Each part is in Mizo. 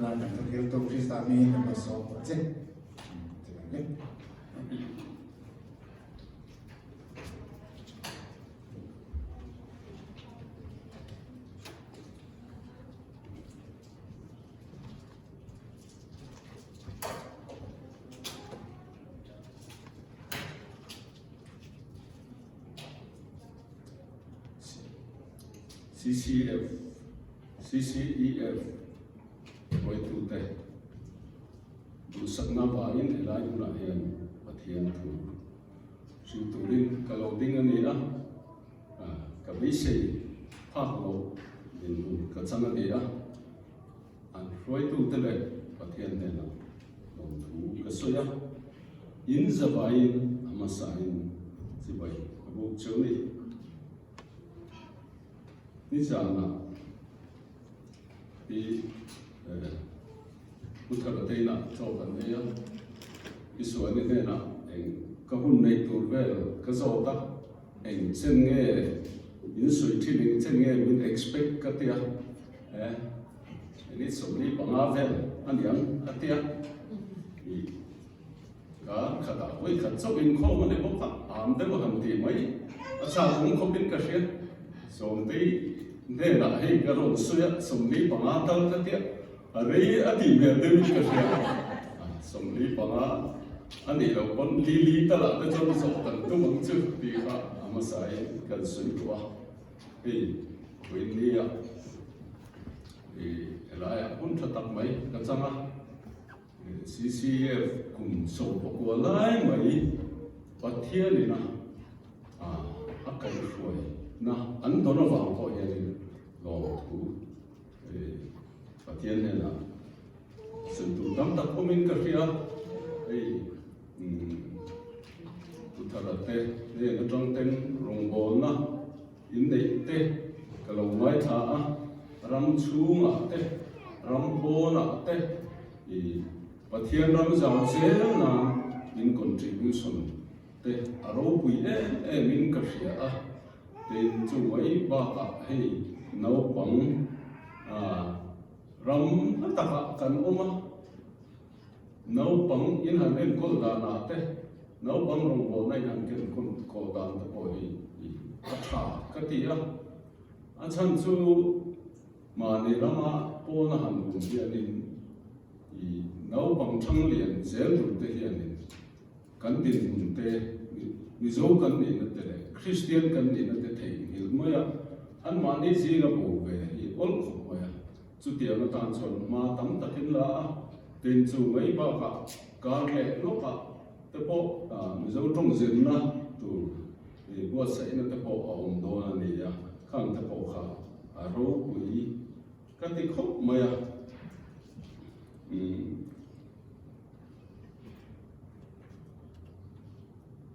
nan kan Thuhriltu Krista hmingin kan rawn sawm bawk che. CCF, CCEF hruaitute duhsakna avangin helai hmunah hian Pathian thu hrilh turin ka lo ding a ni a, ka beisei phak loh dinhmun ka chang a ni a, an hruaitute leh Pathian hnenah lawmthu ka sawi a, in zavaiin a hmasain chibai ka buk cheu ni. Ni zanah hi Pu Tharateina chaw kan ei a, i suani hnenah eng ka hun neih tur vel ka zawt a, eng chen nge min sawi thin, eng chen nge min expect ka tia, eh minute 45 vel a niang a tia, ih Ka khatah hawi khat chauh inkhawm a ni bawk a, am deuh a han ti mai. A chak awm khawpin ka hria. Sawmtei hnenah hei ka rawn sawi a, 45 tal ka tia, a rei a tih hmel deuhin ka hria. 45 a nih loh pawn li li talah te chuan zawh kan tum ang chu tih kha a hmasain kan sawi duh a. Hei vawiin nia helaiah hun tha tak mai ka chang a. CCF kum 19 lai mai Pathianin a a kaihhruaina an dawn avang pawh hianin lawmthu Pathian hnenah sawi tur tam tak awmin ka hria. Hei Tuthara te hnen atang ten rawngbawlna inneih te ka lo ngaithla a, ram chhungah te, ram pawnah te i Pathian ram zau zel nan in contribution te a ropui em em in ka hria a, tin chu mai bakah hei naupang ram hla takah kan awm a. Naupang in han enkawl danah te, naupang rawngbawlna in han kenkawl dan te pawh hi a tha ka ti a. A chhan chu mahni lama pawna han awm hianin i naupang thang lian zel tur te hianin kan dinhmun te, Mizo kan nihna te leh Kristian kan nihna te theihnghilh mai a, anmahni zinga bo ve hi awl khawp mai a. Chutiang atan chuan hma tam takin la a, tin chu mai bakah kar leh lawkah te pawh Mizo tawng zirna tur buatsaihna te pawh a awm dawn a ni a, khang te pawh kha a ropui ka ti khawp mai a.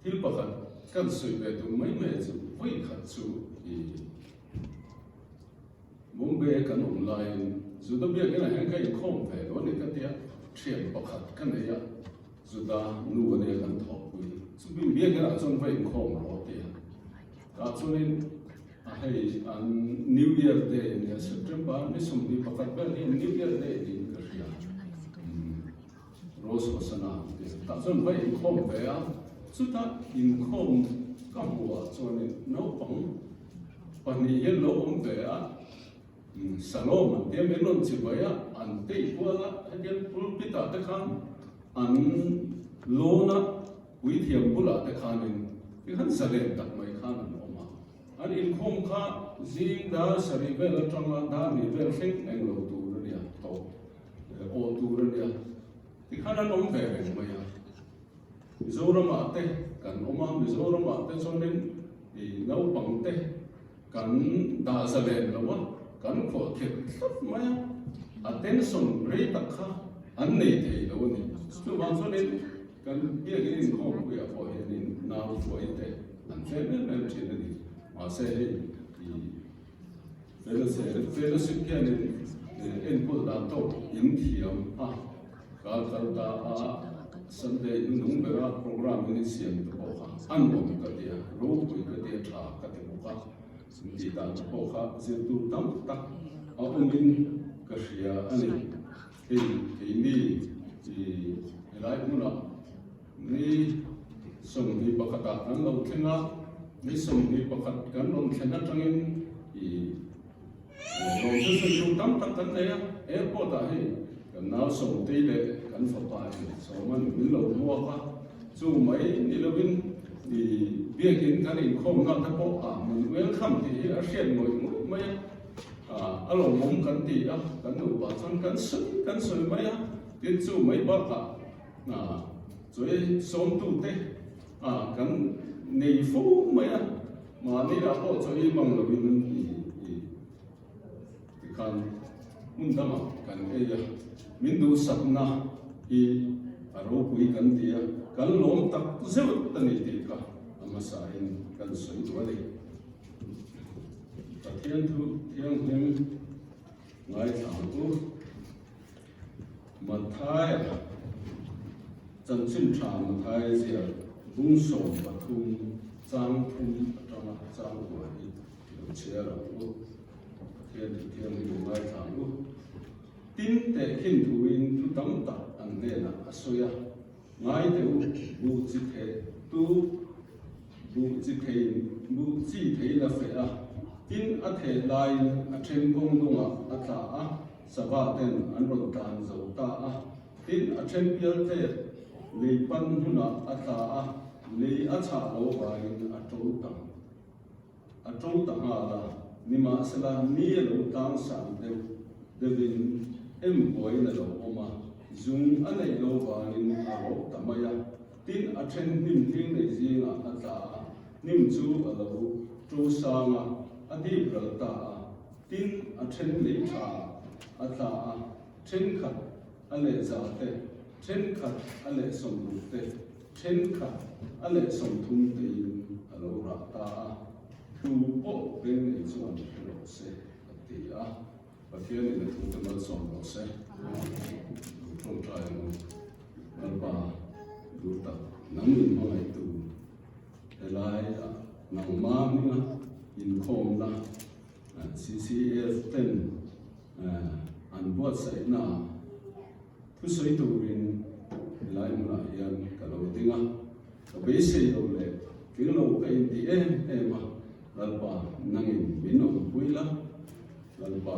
Thil pakhat kan sawi ve duh mai mai chu vawikhat chu i Bombay kan awm laiin Juda biakina hian ka inkhawm ve lo a ni ka tia, thian pakhat ka nei a, Juda nu a nia kan thawhpui, chumi biakinah chuan va inkhawm rawh a ti a, tah chuanin a hei an New Year Day a nia, September ni 21 vel hi New Year Day niin ka hria, Rosh Hashanah an ti a, tah chuan va inkhawm ve a, chutah inkhawm ka hmuhah chuanin naupang Pahnih hian lo awm ve a, Shalom an tia min rawn chibai a, an tei kual a, hetiang pulpit ah te khan an lawn a, puithiam bulah te khanin tikhan zalen tak mai khan an awm a. An inkhawm kha zing dar sarih vel atanga dar hnih vel thleng eng lo tur a nia, tawp awh tur a nia, tikhan an awm ve reng mai a. Mizoramah te kan awm a, Mizoramah te chuanin i naupang te kan dah zalen lo a, kan khuah khet tlat mai a, attention rei tak kha an nei thei lo a ni. Chuvang chuanin kan biakin inkhawmpuiah pawh hianin nau hruai te an tlem em em thin a ni. Mahse hei i fellowship hianin enkawl dan tawk in thiam a. Kal kal ta a Sunday hnunung bera program in insiam te pawh kha a nuam ka ti a, ropui ka ti a, tha ka ti bawk a, tih dan te pawh kha zirtur tam tak a awmin ka hria a ni. Hei keini i helai hmunah ni 21 ah kan lo thleng a, ni 21 kan rawn thlen atangin i lawmthu sawi tur tam tak kan nei a, airport ah hei kan nau Sawmtei leh kan fapa in Sawman min lo hmuak a, chu mai ni lovin i biakin kan inkhawmna te pawh ah min welcome tih hi a hriat ngawih ngawih mai a. A lawmawm kan ti a, kan nupa chuan kan sawi kan sawi mai a, tin chu mai bakah chawi sawmtute kan nei fo mai a, mahni ah pawh chawi mang lovin tikhan hmun dangah kan ei a, min duhsakna hi a ropui kan ti a, kan lawm tak zeuh a ni tih kha a hmasain kan sawi duh a ni. Pathian thu thianghlim ngaithla ang u. Mathaia chanchin tha Mathaia ziah bung 13 chang thum atanga chang kua hi lo chhiar ang u. Pathian thu thianghlim ngaithla ang u. Tin tehkhin thuin thu tam tak an hnenah a sawi a. Ngai teh u, buh chi theh tu, buh chi thei, buh chi thei la feh a, tin a theh laiin a then kawng dungah a tla a, sava ten an rawn tlan zo ta a, tin a then pial tlep lei pan hmunah a tla a, lei a chhah lo vangin a to ta a to ta nghal a, nimahsela ni a lo tlang san deuh deuhin em buaiin a lo awm a, zung a neih lo vangin a rawk ta mai a, tin a then hnim hling nei zingah a tla a, hnim chu a lo to sang a, a dip ral ta a, tin a then lei tha a tla a, thenkhat a leh za te, thenkhat a leh 60 te, thenkhat a leh 30 tein a lo rah ta a, tu pawh beng nei chuan hre rawh se a ti a, Pathianin a thute malsawm rawh se. Lo tawngtai ang u. Lalpa duh tak nang min hmangaihtu helai ah nangma hminga inkhawmna CCF ten an buatsaihna ah thusawi turin helai hmunah hian ka lo ding a, ka beisei lo leh tling lo ka inti em em a, Lalpa nangin min awmpui la, Lalpa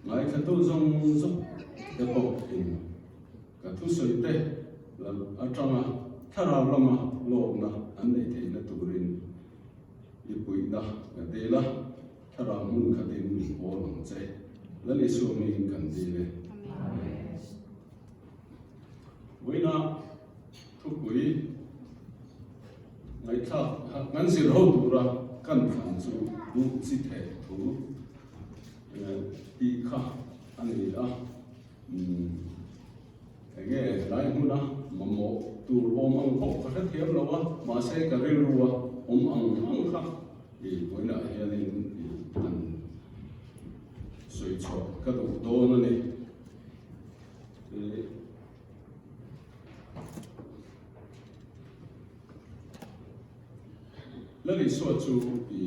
ngaithlatu zawng zawng te pawh in ka thusawi te lal atanga thlarau lama lawkna an neih theihna turin i puihna ka dil a, thlarau hmun khatin min pawl ang che. Lal Isua hmingin kan dil e. Amen. Vawiina thupui ngaihthlak kan zir ho tura kan thlan chu duh chi theh thu tih kha a ni a. Enge helai hmuna mamawh tur awm ang pawh ka hrethiam lo a, mahse ka rilru a awm ang ang kha i vawiinah hianin i han sawi chhuah ka duh dawn a ni. Lalisua chu i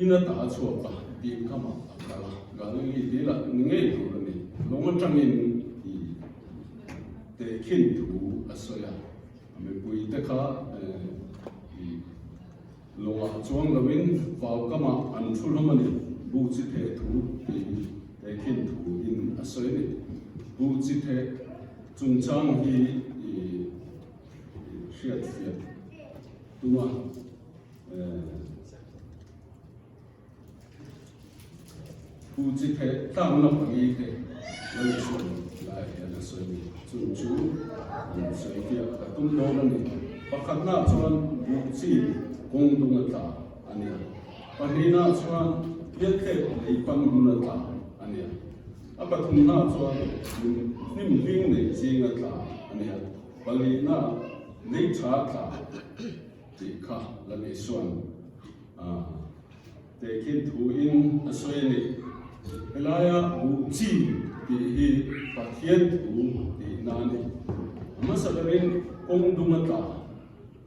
In ata a chhuak a, dil kamah a kal a, Galili dilah ni ngei tur a ni. Lawng atangin i tehkhin thu a sawi a, a mipuite kha i lawngah chuang loin vau kamah an thu hlawm a ni. Buh chi theh thu tih hi tehkhin thu in a sawi a ni. Buh chi theh chungchang hi i hriatfiah tum a. Pu chi theh tlakna pali te Lalchhuan laiah hian a sawi a ni. Chung chu an sawi fiah ka tum dawn a ni. Pakhatnaah chuan buh chi kawng dung a tla a nia. Pahnihnaah chuan pialthlek lei pan hmun a tla a nia. A pathumnaah chuan hnim hling nei zing a tla a nia. Palihnaah lei tha a tla. Tih kha Lal Isua'n tehkhin thuin a sawi a ni. Helaia buh chi tih hi Pathian thu tihna a ni. A hmasa berin kawng duma tla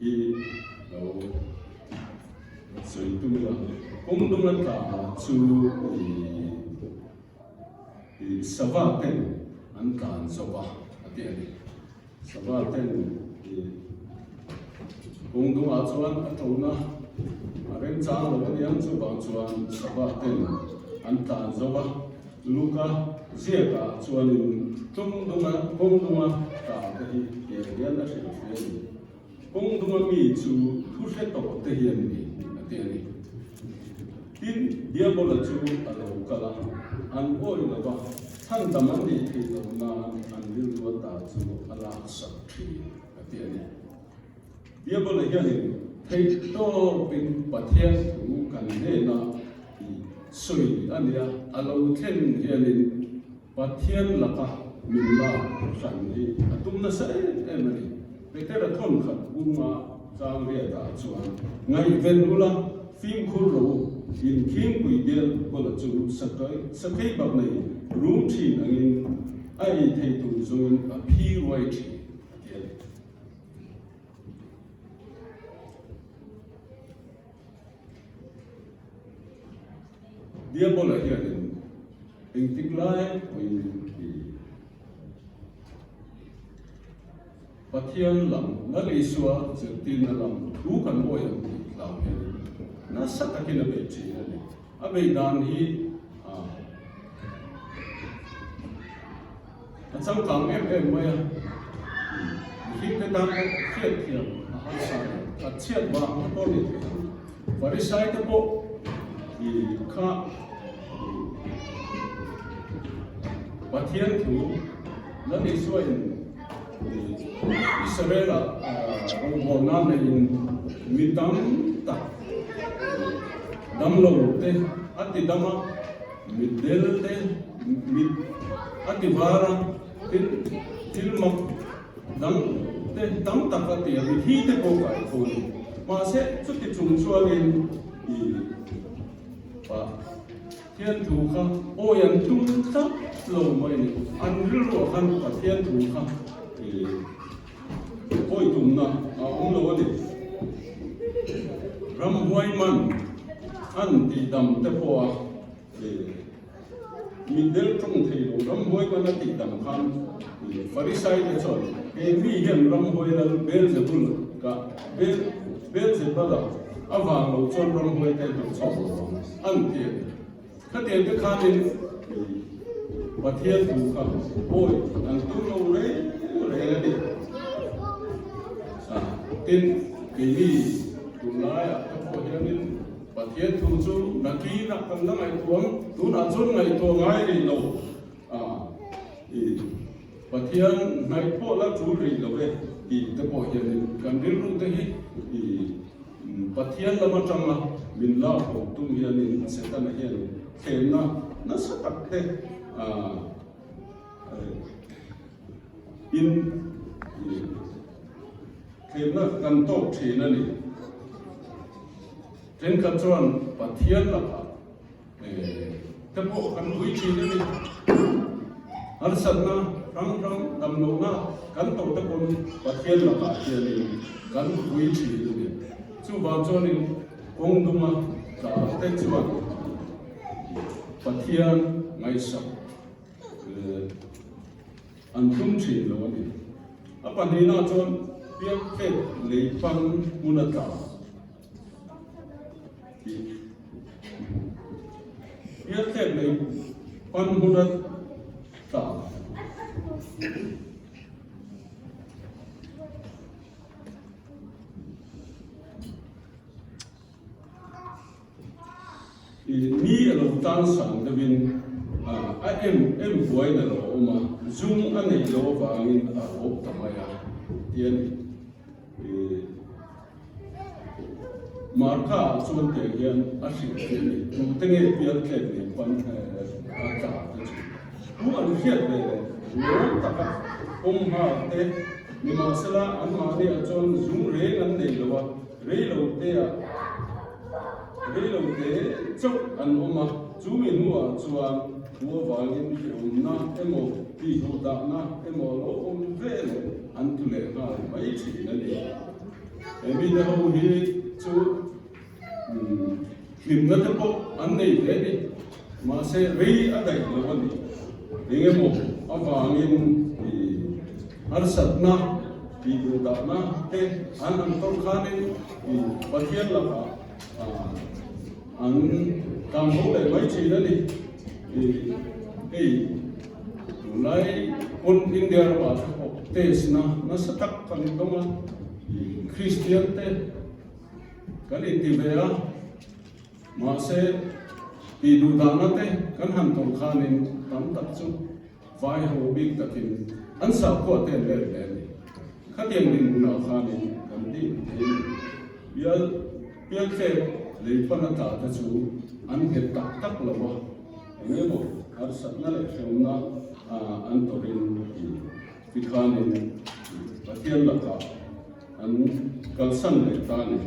hi lo sawi tum ila. Kawng duma tla chu. Sava ten an tlan zo va a ti a ni. Sava ten kawng dungah chuan a ṭona a remchang lo a niang chuvang chuan sava ten an tlan zo va. Luka ziakah chuanin tlung dunga kawng dunga tlan te hi tiang hian a hrilh hle a ni. Kawng dunga mi chu thu hre tawh te hian ni a ti a ni. Tin, Diabola chu a lo kal a, an awih lo va, chhandam an nih theih loh nan an rilru ata chu a laksak thin a ti a ni. Diabola hianin theih tawpin Pathian thu kan hnenah sawi a nia, a lo thlen hianin Pathian laka min lak hran hi a tum nasa em em a ni. Petera thawnkhat bunga tlang riatah chuan, Ngaihven ula, fimkhur rawh u, inkhingpui bial bawla chu sakhei bak nei rum thin angin a ei thei tur zawngin a phi ruai thin, a ti a ni. Diabola hianin engtik lai pawhin i Pathian lam, Lal Isua zirtirna lam thu kan awih ang tih hlau hianin nasa takin a beih thin a ni. A beih dan hi a changkang em em mai a, mihringte tan pawh hriatthiam a harsa a ni. Thatchhiat vang te pawh a ni thei ang. Farisai te pawh i kha Pathian thu Lal Isuain Israel-ah rawngbawlna neiin mi tam tak damlo te a ti dam a, mi del te mit a ti var a, tin thil mak dang te tam tak a ti a, mi thi te pawh kai tho a ni. Mahse chuti chung chuanin i Pathian thu kha awi an tum tlat lo mai a ni. An rilruah khan Pathian thu kha i awi tumna a awm lo a ni. Ramhuai man an tihdam te pawha i Mitdel tawng thei lo ramhuai man a tihdam khan Farisai te chuan he mi hian ramhuai lal Beelzebul ka Beelzebala a vang lo chuan ramhuai te hnawh chhuak lo ang an ti a ni. Khatiang te khanin Pathian thu kha awi an tum lo reng reng a ni. Tin, keini tunlaiah te pawh hianin Pathian thu chu nakinah kan la ngaihtuah ang, tunah chuan ngaihtuah ngai rih lo a, i Pathian hnaih pawh la tul rih lo e tih te pawh hianin kan rilru te hi i Pathian lam atanga min lak haw tum hianin Setana hian thlenna nasa tak te a in thlenna kan tawk thin a ni. Thenkhat chuan Pathian lakah te pawh kan vui thin a ni. Harsatna hrang hrang damlohna kan tawh te pawn Pathian lakah hianin kan vui thin a ni. Chuvang chuanin kawng dunga tla te chuan Pathian ngaihsak an tum thin lo a ni. A pahnihna chuan piangphet lei pan hmun a tla. Pialtlek lei pan hmun a tla. Ni a lo tan sang deuhin a em em buain a lo awm a, zum a neih loh avangin a rawp ta mai a ti a ni. Marka ah chuan tiang hian a hrilh theih a ni, tute nge pialtlek leh pan a tla te chu. Thu an hriat ve leh lawm taka pawm nghal te, nimahsela anmahni ah chuan zung reng an nei lo a, reilo te ah reilo te chauh an awm a, chu mi hnuah chuan thu avangin hrehawmna emaw tihduhdahna emaw a lo awm ve leh an tlu leh nghal mai thin a ni. He mite ho hi chu hlimna te pawh an nei hle a ni, mahse rei a daih lo a ni. Engemaw avangin harsatna tihduhdahna te an han tawrh khanin Pathian lakah an tang ho leh mai thin a ni. Hei tunlai pawn India ramah te pawh test na nasa tak kan dawng a, Kristian te kan inti ve a. Mahse, tih duh dahna te kan han tawrh khanin tam tak chu vai ho bik takin an sakhua te an let leh a ni. Khatiang dinhmunah khanin kan dim thei a ni. Pial pialtlek lei pan a tla te chu an nghet tak tak lo a, eng emaw harsatna leh hremna an tawrhin tikhanin Pathian lakah an kalsan leh ta a ni.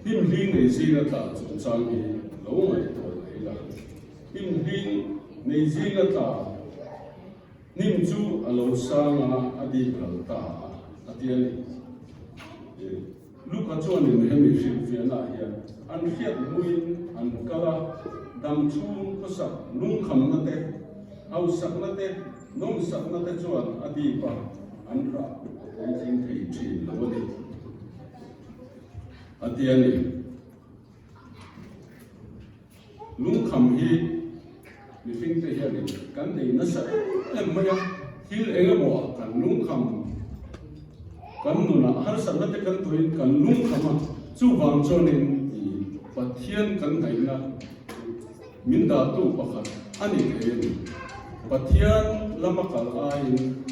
Hnim hling nei zinga tla chungchang hi lo ngaihtuah leh ila. Hnim hling nei zinga tla hnim chu a lo sang a, a dik ral ta a, a ti a ni. Luka chuanin hemi hrilhfiahnaah hian an hriat hmuin an kal a, dam chhung khawsak lungkhamna te, hausakna te, nawmsakna te chuan a dip a, an rah a puitling thei thin lo a ni, a ti a ni. Lungkham hi mihringte hianin kan nei nasa em em mai a, thil eng emaw ah kan lungkham, kan nunah harsatna te kan tuahin kan lungkham a, chuvang chuanin Pathian kan ngaihna min dahtu pakhat a ni thei a ni. Pathian lama kal aiin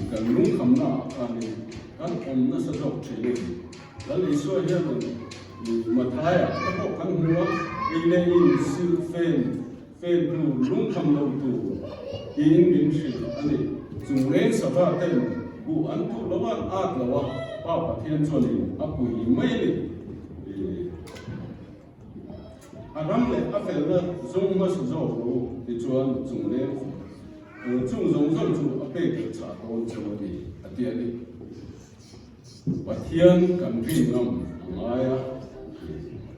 kan lungkhamna ah khanin kan awm nasa zawk thin a ni. Lal Isua hianin Mathaia te pawh kan hmu a, ei leh in silh fen fen tur, lungkham lo tur tiin min hrilh a ni. Chung reng sava ten buh an tuh lo a, an at lo a, Pa Pathian chuanin a pui mai a ni. A ram leh a felna zawng hmasa zawk lo tichuan chung reng chung zawng zawng chu a pek leh chah dawn cheu a ni, a ti a ni. Pathian kan rin ngam a ngai a,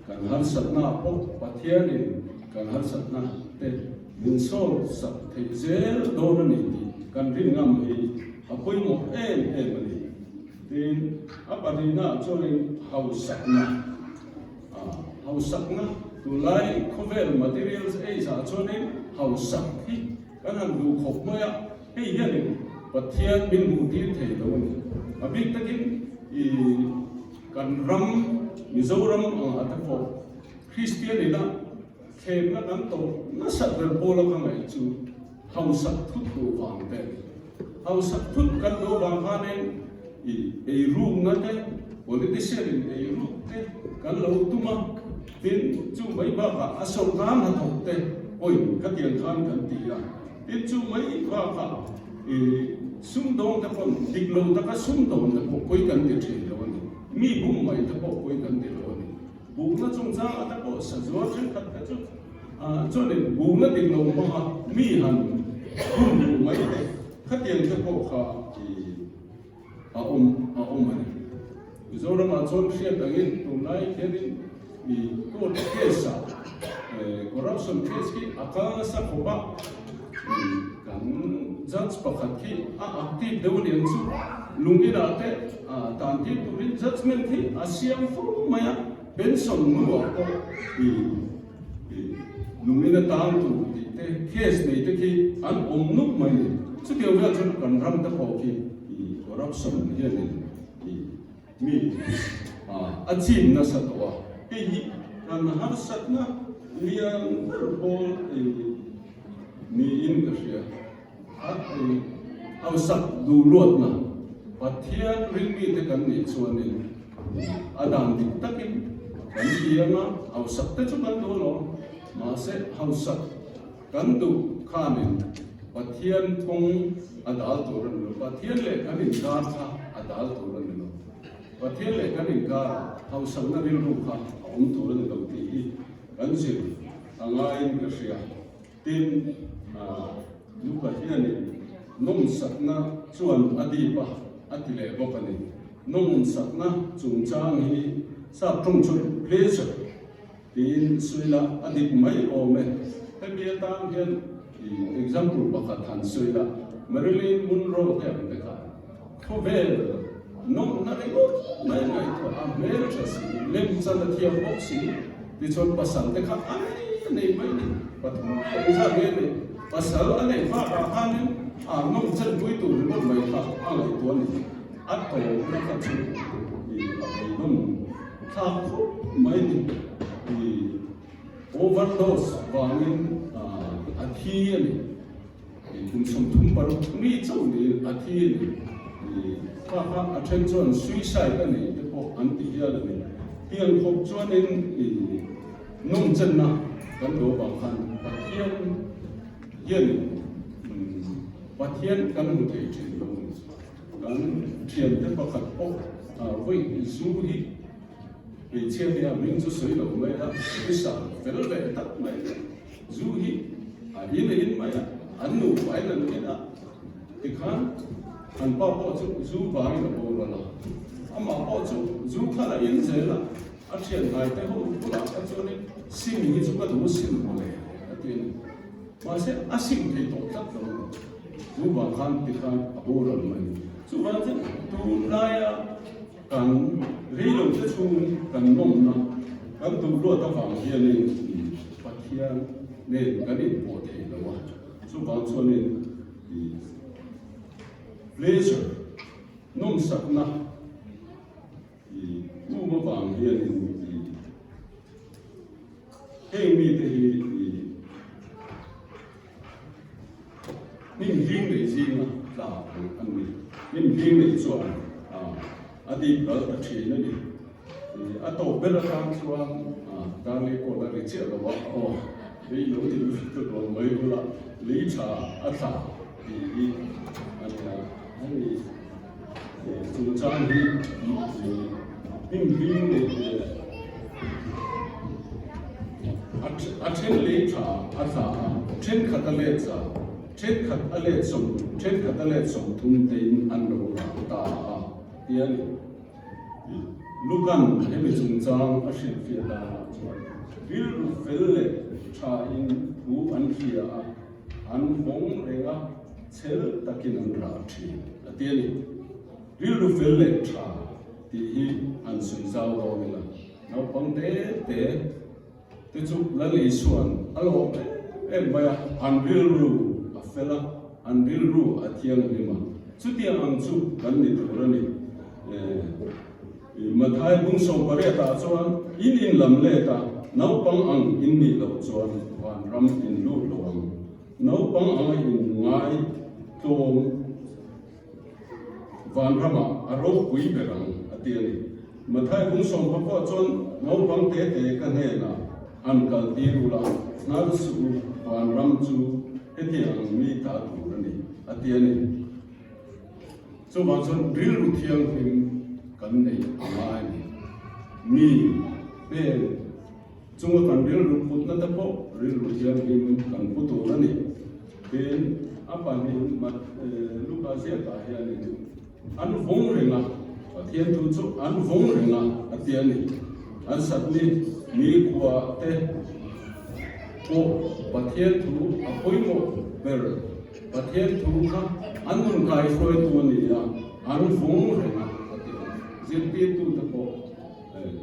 kan harsatna pawh Pathianin kan harsatna te min solve sak theih zel dawn a ni tih kan rin ngam hi a pawimawh em em a ni. Tin, a pahnihnaah chuanin hausakna, hausakna tunlai khawvel materials age ah chuanin hausak hi kan han duh khawp mai a, Hei hianin Pathian min hmuhtir thei lo a ni. A bik takin i kan ram Mizoram angah te pawh Kristian ina thlemna kan tawh nasat ber pawla ka ngaih chu hausak thut duh vang te a ni. Hausak thut kan duh vang khanin i eirukna te, politician in eiruk te kan lo tum a, tin chu mai bakah a sawrkar hnathawk te pawhin khatiang khan kan ti a. Tin chu mai bakah i sumdawng te pawn dik lo taka sumdawn te pawh pawi kan ti thin lo a ni. Mi bum mai te pawh pawi kan ti lo a ni. Bukna chungchangah te pawh sazual thenkhat te chu chuanin bukna dik lo hmanga mi han bum duh mai te khatiang te pawh kha i a awm a awm a ni. Mizoramah chuan hriat angin tunlai hianin i court case ah corruption case khi a kal nasa khawp a, kan judge pakhat khi a active deuh a niang chu lungin ah te tan tir turin judgement hi a siam fo mai a, pension hnuah pawh i lungin a tang tur tih te case nei te khi an awm nuk mai a ni. Chutiang vel chuan kan ram te pawh khi i corruption hianin i mi a chim nasa tawh a, hei hi kan harsatna lian ber pawl niin ka hria. A hausak duh luatna Pathian ringmite kan nih chuanin a dan dik takin kan ti anga hausak te chu kan duh alawm, mahse hausak kan duh khanin Pathian kawng a dal tur a ni lo, Pathian leh kan inkar kha a dal tur a ni lo, Pathian leh kan inkar hausakna rilru kha a awm tur a ni lo tih hi kan zir a ngaiin ka hria. Tin, Luka hianin nawmsakna chuan a dip a, a ti leh bawk a ni. Nawmsakna chungchang hi sap tawng chuan pleasure. Tiin sawi la, a dik mai awm e. Hemi atang hian i example pakhat han sawi la, Marilyn Monroe te ang te kha khawvel nawmna ringawt mai ngaihtuah a hmel tha si, lemchan a thiam bawk si, tichuan pasal te kha a nei a nei mai ni, pathum engzat nge nei, pasal a neih bakah khanin a nawmchanpui tur ringawt mai kha a ngaihtuah a ni. A tawpna kha chu i a beidawng thlak khawp mai ni. I overdose vangin a thi a ni. I kum 36 mi chauh niin a thi a ni. I kha kha a then chuan suicide a ni te pawh an ti hial a ni. Tiang khawp chuanin i nawmchenna kan do vang khan Pathian hianin Pathian kan hmu thei thin lo a ni. Kan thiante pakhat pawh vawi zu hi hmeichhia nia hming chu sawi lo mai a, officer fel ve tak mai zu hi a in a in mai a, an nupa in an in a, tikhan an pa pawh chu zu vangin a boral a, amah pawh chu zu khan a in zel a, a thian hnai te ho bulah kha chuanin sim hi chu ka duh sim mawle a ti a ni. Mahse a sim thei tawh tlat lo a ni. Chu vang khan ti khan a boral mai. Chuvang chuan tunlaia kan reilote chhung kan nawmna kan duh luat avang hianin Pathian nen kan inpawh thei lo a. Chuvang chuanin pleasure, nawmsakna i um avang hianin heng mite hi i Hnim hling nei zinga tla ang an ni. Hnim hling nei chuan a dip ral ta thin a ni. A tawp ber atang chuan Darlei kawn a ri chiah lo a, aw lei lo ti lut ta dawn mai bula lei tha a tla tih hi a ni a. Hemi chungchang hi hnim hling nei A then lei tha a tla a, thenkhat a let za, thenkhat a let sawm, thenkhat a let 30 tein an lo rah ta a, ti a ni. Lukan hemi chungchang a hrilhfiah danah chuan rilru fel leh thain thu an hria a, an vawng reng a, chhel takin an rah thin, a ti a ni. Rilru fel leh tha tih hi han sawi zau dawn ila. Naupang te te te chu Lal Isua'n a lawm em em mai a, an rilru a fel a, an rilru a thianghlim a, chutiang ang chu kan ni tur a ni. Mathai bung 18 ah chuan in in lam let a, naupang ang in nih loh chuan vanram in lut lo ang, naupang anga in ngai tlawm Vanramah a ropui ber ang, a ti a ni. Mathai bung 14 chuan naupang te te ka hnenah han kal tir ula, hnar suh u, vanram chu hetiang ang mi ta tur a ni, a ti a ni. Chuvang chuan rilru thianghlim kan nei a ngai a ni. Mi hmel chunga kan rilru putna te pawh rilru thianghlim kan pu tur a ni. Tin, a pahnih Luka ziakah hianin an vawng reng a, Pathian thu chu an vawng reng a, a ti a ni. An satni nikhua te pawh Pathian thu a pawimawh ber. Pathian thu kha an nun kaihruaitu a ni a, an vawng reng a, a ti a ni. Zirtirtute pawh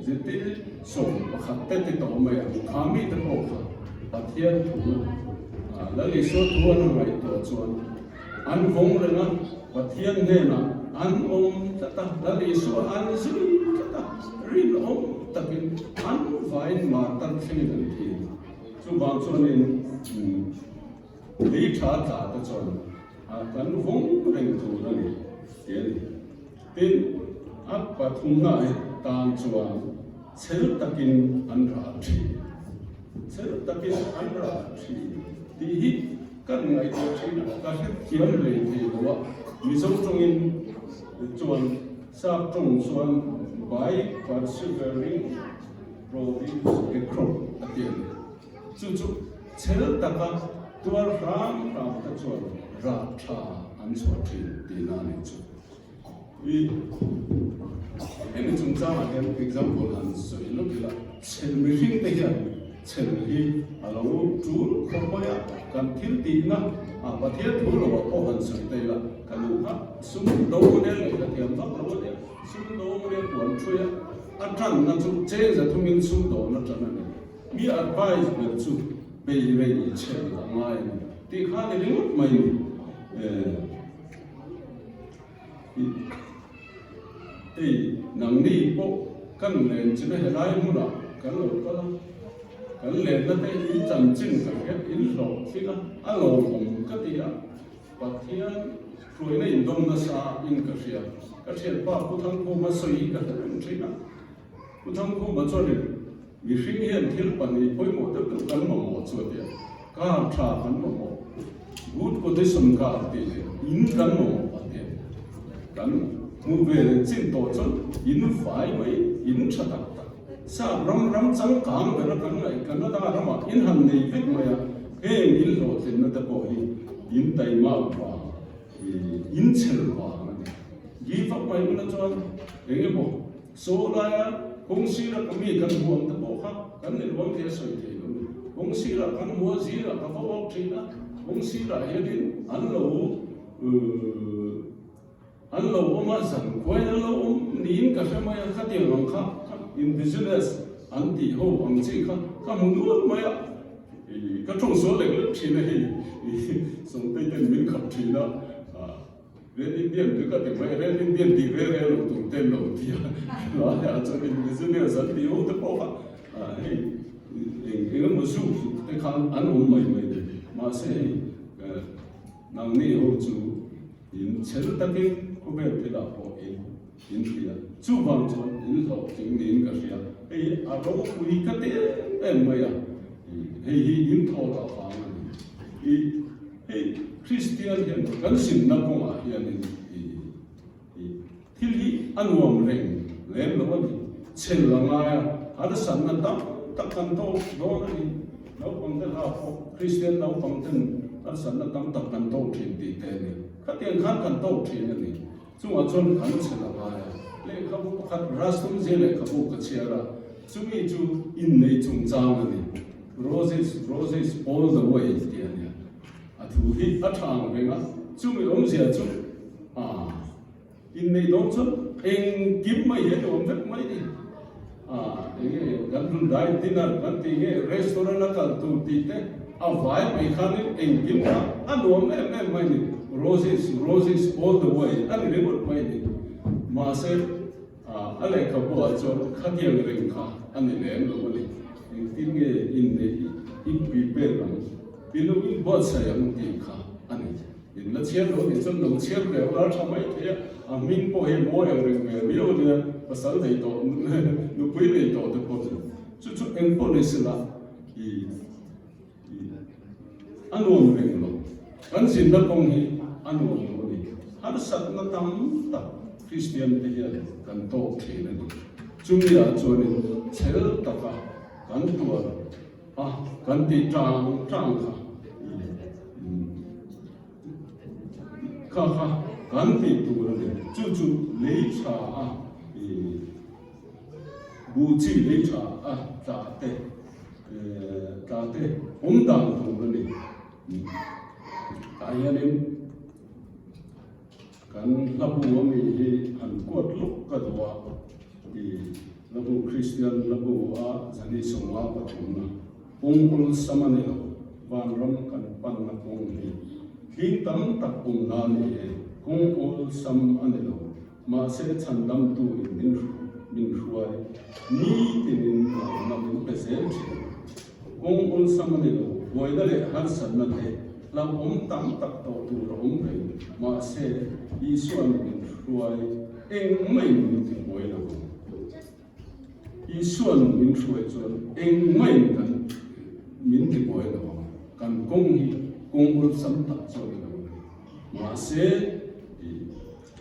Zirtir 11 te ti tawh mai ang, kha mite pawh kha Pathian thu Lal Isua thu an ngaihtuah chuan an vawng reng a, Pathian hnenah an awm tlat a, Lal Isua an zui tlat a, rinawm takin an vain martar thlengin an thi. Chuvang chuanin lei tha tla te chuan kan vawng reng tur a ni ti a ni. Tin, a pathumna tan chuan chhel takin an rah thin. Chhel takin an rah thin tih hi kan ngaihtuah thin a, ka hrethiam hlei thei lo a, Mizo tawngin chuan sap tawng chuan by persevering produce a crop a ti a ni. Chu chu chhel taka tuar hram hram te chuan rah tha an chhuah thin tihna a nih chu. I hemi chungchangah hian example han sawi lawk ila, chhel mihring te hian chhel hi a lo tul khawp mai a, kan thil tihna ah Pathian thu lo ah pawh han sawi ta ila, ka nu kha sum do nia lehkha thiam vak lo a nia, sum do nia puan thui a, a tanna chu cheng za thumin sum dawn a tan a ni. Mi advice ber chu bei rei chhel a ngai a ni tih kha ni ringawt mai ni. Hei nangni pawh kan len china helai hmunah kan lo kal a, kan lenna te in chanchin ka hriat in hlawh thin a, a lawmawm ka ti a, Pathian hruaina in dawng nasa in ka hria. Ka thianpa Pu Thangkhuma sawi hi ka hre reng thin a, Pu Thangkhuma chuanin mihring hian thil pahnih pawimawh deuh deuh kan mamawh chu a ti a, car tha kan mamawh, good condition car tih leh in kan mamawh a ti a. Kan hmuh ve leh chin tawh chuan in fai mai, in tha tak tak, sap ram ram changkang bera kan ngaih Canada ramah in han nei vek mai a, heng in hlawhtlinna te pawh hi in taima vang, in chhel vang a ni. Give up mai huna chuan eng emaw Saw laia kawng sira ka mi kan hmuam te pawh kha kan ni luang thei a sawi thei lo ni. Kawng sirah kan hmu a, zirah ka va walk thin a, kawng sirah hianin an lo an lo awm a, zan khuain an lo awm niin ka hre mai a, khatiang ang kha indigenous an tih ho ang chi kha ka hmu nual mai a, ka tawng sual lek lek thin a hei Sawmtei ten min khap thin a. Red Indian chu ka ti mai, Red Indian tih ve ve lo tur ten lo ti a, tlaiah chuan indigenous an tih ho te pawh kha hei eng eng emaw zuk te khan an awm mai mai ni. Mahse hei nangni ho chu in chhel takin khawvel thilah pawh in in ti a, chuvang chuan in hlawhtling niin ka hria. Hei a ropui ka ti em em mai a, hei hi in thaw lah vang a ni. I. Hei Kristian hian kan zinna kawngah hianin thil hi a nuam reng lem lo a ni. Chhel a ngai a, harsatna tam tak kan tawk dawn a ni. Naupang te hla pawh Kristian naupang ten harsatna tam tak kan tawk thin tih te a ni. Khatiang khan kan tawk thin a ni. Chungah chuan kan chhel a ngai a. Lehkhabu pakhat Rastum zia lehkhabu ka chhiar a, chumi chu innei chungchang a ni. Roses, roses all the way tih a nia. A thu hi a tha ang reng a, chumi awmzia chu ah inneih dawn chuan engkim mai hi a nuam vek mai ni. Ah enge kan hun dai dinner kan tih nge restaurant a kal tur tih te a vai mai khanin engkim kha a nuam em em mai ni. Roses, roses all the way a ni ringawt mai ni. Mahse. A lehkhabuah chuan khatiang reng kha a ni lem lo a ni. Engtin nge inneih i prepare ang, i lo inbuatsaih ang tih kha a ni. In la chhiar lo nih chuan lo chhiar ve ula tha mai thei a, a hming pawh hi mawi ang reng ve viau a nia, pasal nei tawh, nupui nei tawh te pawh chu. Chu chu eng pawh ni sela i A nuam reng lo. Kan zinna kawng hi a nuam lo a ni. Harsatna tam tak Kristian te hian kan tawk thin a ni. Chumi ah chuanin chhel taka kan tuar a, kan tih tang tang kha kha kha kan tih tur a ni. Chu chu lei tha a Buh chi lei tha a tla te tla te awm dan tur a ni. Tah hianin kan hlabu ami hi han kuat lawk ka duh a, i hlabu Kristian hlabu a zani sawma pathumna kawng awlsam a ni lo, vanram kan panna kawng hi hling tam tak awmna a ni e, kawng awlsam a ni lo. Mahse chhandamtu in min min hruai nitinin hlauhna min pe zel thin. Kawng awlsam a ni lo, buaina leh harsatna te hlauhawm tam tak tawh tur a awm reng. Mahse Isua'n min hruai engmah-in min ti buai lo ang. Isua'n min hruai chuan engmah-in kan min ti buai lo ang. Kan kawng hi kawng awlsam tak chu a ni lo a ni. Mahse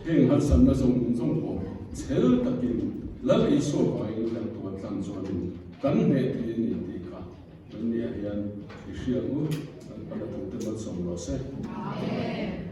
Heng harsatna zawng zawng pawh chhel takin Lal Isua vangin kan tuar tlang chuanin kan hneh thei a ni tih kha kan nia hian i hria ang u, kan Palatute malsawm rawh se. Amen.